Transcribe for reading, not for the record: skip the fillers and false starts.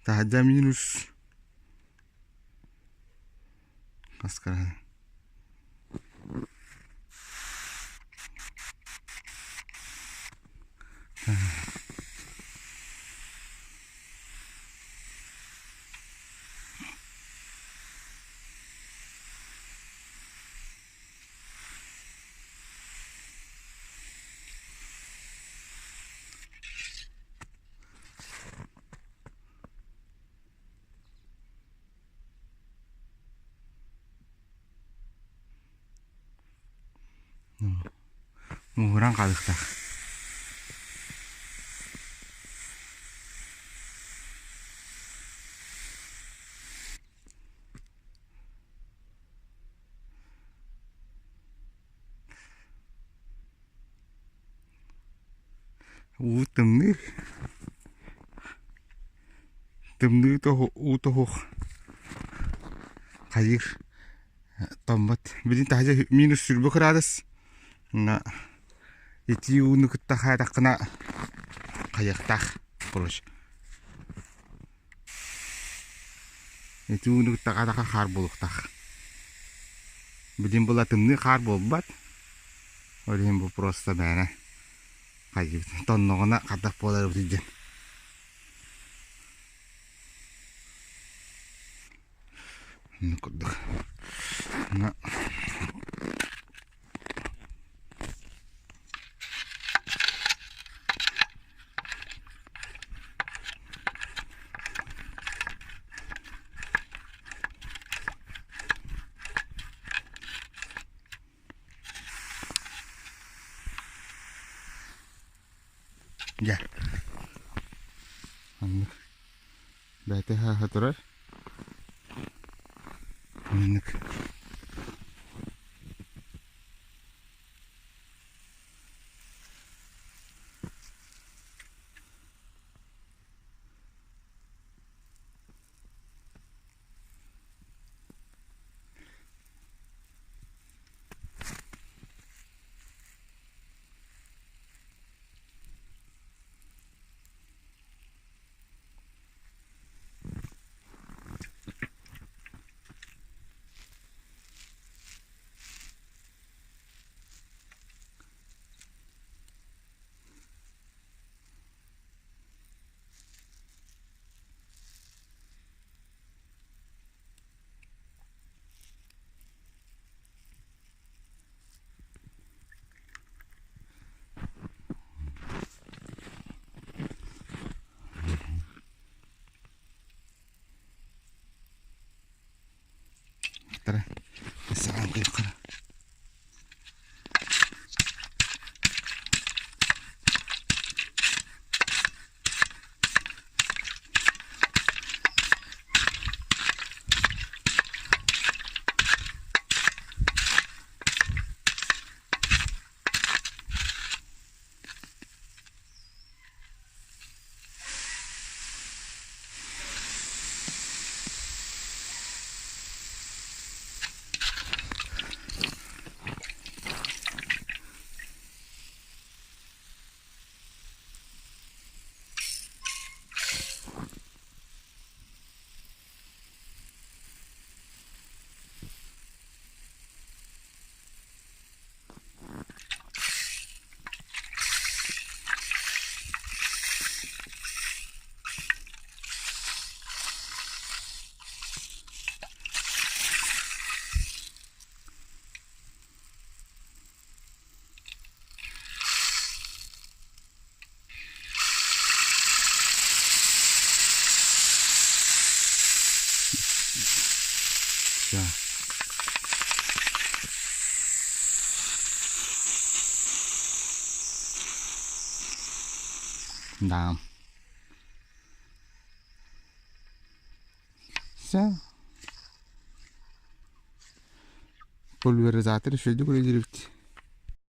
Таһырдьа минус хас кыраһа Мууһуран хаалыахтаах. Уу тымныы, тымныы уу тоһуох хайыыр томмот. Билин таһырдьа минус сүүрбэ кыраадыс. Уонна итии ууну кытта хаайдаххына хайыахтаах короче. Ити ууну кытта хаатахха хаар буолуохтаах. Билин була тымныы хаар буолбат. Ол иһин бу просто мээнэ хайыыбыт. Тонноҕуна хайдах буолар эбитий диэн. Оннук курдук. Дьэ, оннук бэйэтэ ааһа турар. Оннук. Да. Все. Пульверизатор үчүгэйдик үлэлиир эбит.